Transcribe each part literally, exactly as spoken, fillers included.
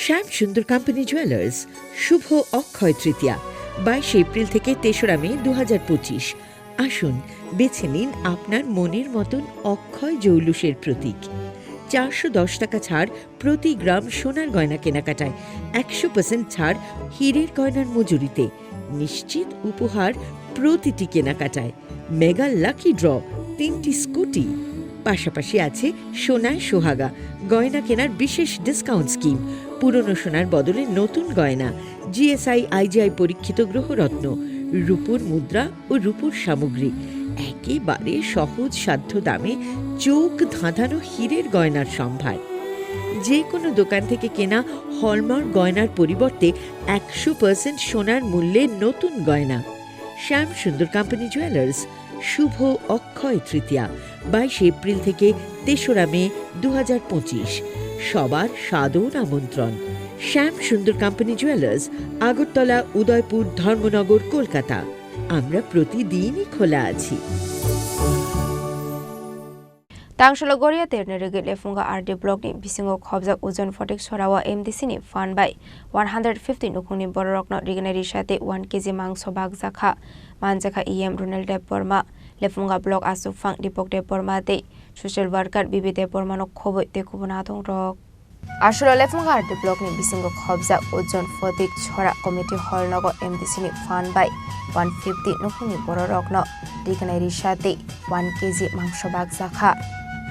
শ্যাম সুন্দর company jewellers, শুভ অক্ষয় তৃতীয়া, বাইশে এপ্রিল থেকে তেসরা মে দু হাজার পঁচিশ। আসুন, বেছে নিন আপনার মনের মতন অক্ষয় জৌলুসের প্রতীক। চারশো দশ টাকা ছাড় প্রতি গ্রাম সোনার গয়না কেনাকাটায়, একশো পার্সেন্ট ছাড় হীরের গয়নার মজুরিতে, নিশ্চিত উপহার প্রতিটি কেনাকাটায়। মেগা লাকি ড্র, তিনটি স্কুটি, পাশাপাশি আছে সোনায় সোহাগা, গয়না কেনার বিশেষ ডিসকাউন্ট স্কিম, পুরনো সোনার বদলে নতুন গয়না, জিএসআই আইজিআই পরীক্ষিত গ্রহরত্ন, রূপোর মুদ্রা ও রূপোর সামগ্রী, একেবারে সহজ সাধ্য দামে চোখ ধাঁধানো হীরের গয়নার সম্ভার। যে কোনো দোকান থেকে কেনা হলমার্ক গয়নার পরিবর্তে একশো পার্সেন্ট সোনার মূল্যে নতুন গয়না। শ্যাম সুন্দর কোম্পানি জুয়েলার্স, শুভ অক্ষয় তৃতীয়া, বাইশে এপ্রিল থেকে তেসরা মে দু হাজার পঁচিশ। সবার সাদর আমন্ত্রণ। শ্যাম সুন্দর কোম্পানি জুয়েলার্স, আগরতলা, উদয়পুর, ধর্মনগর, কলকাতা। আমরা প্রতিদিনই খোলা আছি। Tangshalo Goria terni rwgwi Lefunga R D block ni bisingo khobjak Ujon Photik Sora o M D C ni fund bai one hundred fifty nukhungni bororokno rignai risa tei one K G mangso bakjakha. Manjakha E M Runel Deb Borma, Lefunga block aswk phang Dipok Deb Borma tei social worker B B Deb Bormano khobwi tei kubun adongrok. Aswlo Lefunga R D block ni bisingo khobjak Ujon Photik Sora committee hall nogo M D C ni fund bai one fifty nukhungni bororokno rignai risa tei one K G mangso bakjakha.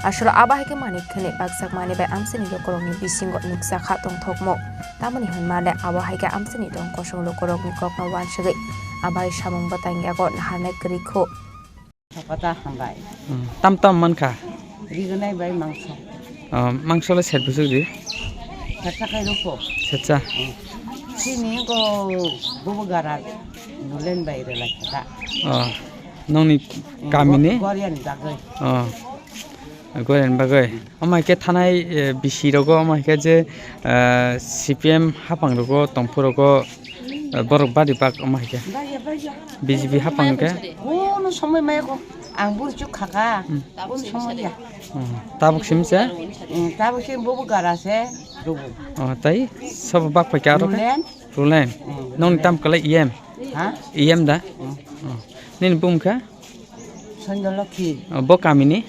Aswlo abo hai khe manik khwnwi bakjakmani bai amchaini lukurokni bisingo nukjakha tongthokmung. Tamoni hwnmale abo hai khe amchaini tong kosong lukurokni kokno uansugwi abo hai samung bwtang yago naharnai kwrwi kho. Sakata hambai. Hmm, tam tam mankha. Rignai bai mangso. Oh, mangso le set busuk di? Setsa kai rupo. Setsa. Hmm. Sini ko bubu gara nulen bai rela kata. Oh, nongni kami ni? Goriani dagai. Oh. Goren bagwi. Omo hai khe thanai, eh, bisi rogo, omo hai khe je, eh, C P M haphang rogo, tongphuru rogo, eh, borok bari bak omo hai khe. Baiya, baiya. B J P haphang khe. Kono somoi maya ko, ang buru chuk khaka. Hmm. Kono somoi ya. Hmm. Tabuk sim se? Hmm, tabuk sim bobo gara se, rogo. Oh, tai? Sobo bak phai khe aro khe? Rulen. Rulen. Hmm. Nong tam kala E M? Ha? E M da? Hmm. Oh. Nini bum khe? Sandalokhi. Oh, bo kami ni?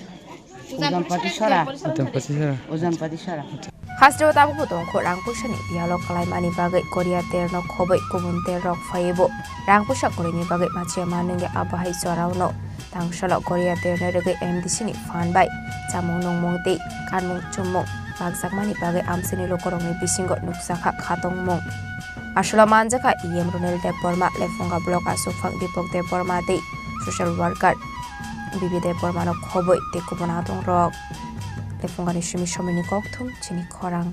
Ujanpati Sora. Ujanpati Sora. Ujanpati Sora. Hasteo tabukbo tongkho rang puisani biyalo kalaimani bagwi Korea terno khobwi kubun terrok phaiwi bo rang puisa kwrwini bagwi machiya manwngya abo hai jorao no tangsalo Korea terno rwgwi M D C ni phan bai chamung nungmung tei kanmung chummung bakjakmani bagwi amchaini lukurokni bisingo nukjakha khatongmung. Aswla manjakha E M Runel Debbarma, Lephunga Block Aswkphang Dipok Debbarma tei social worker Bibi Debbarmano khobwi tei kubun adongrok. Lephungani simi somoini kokthum chini khorang.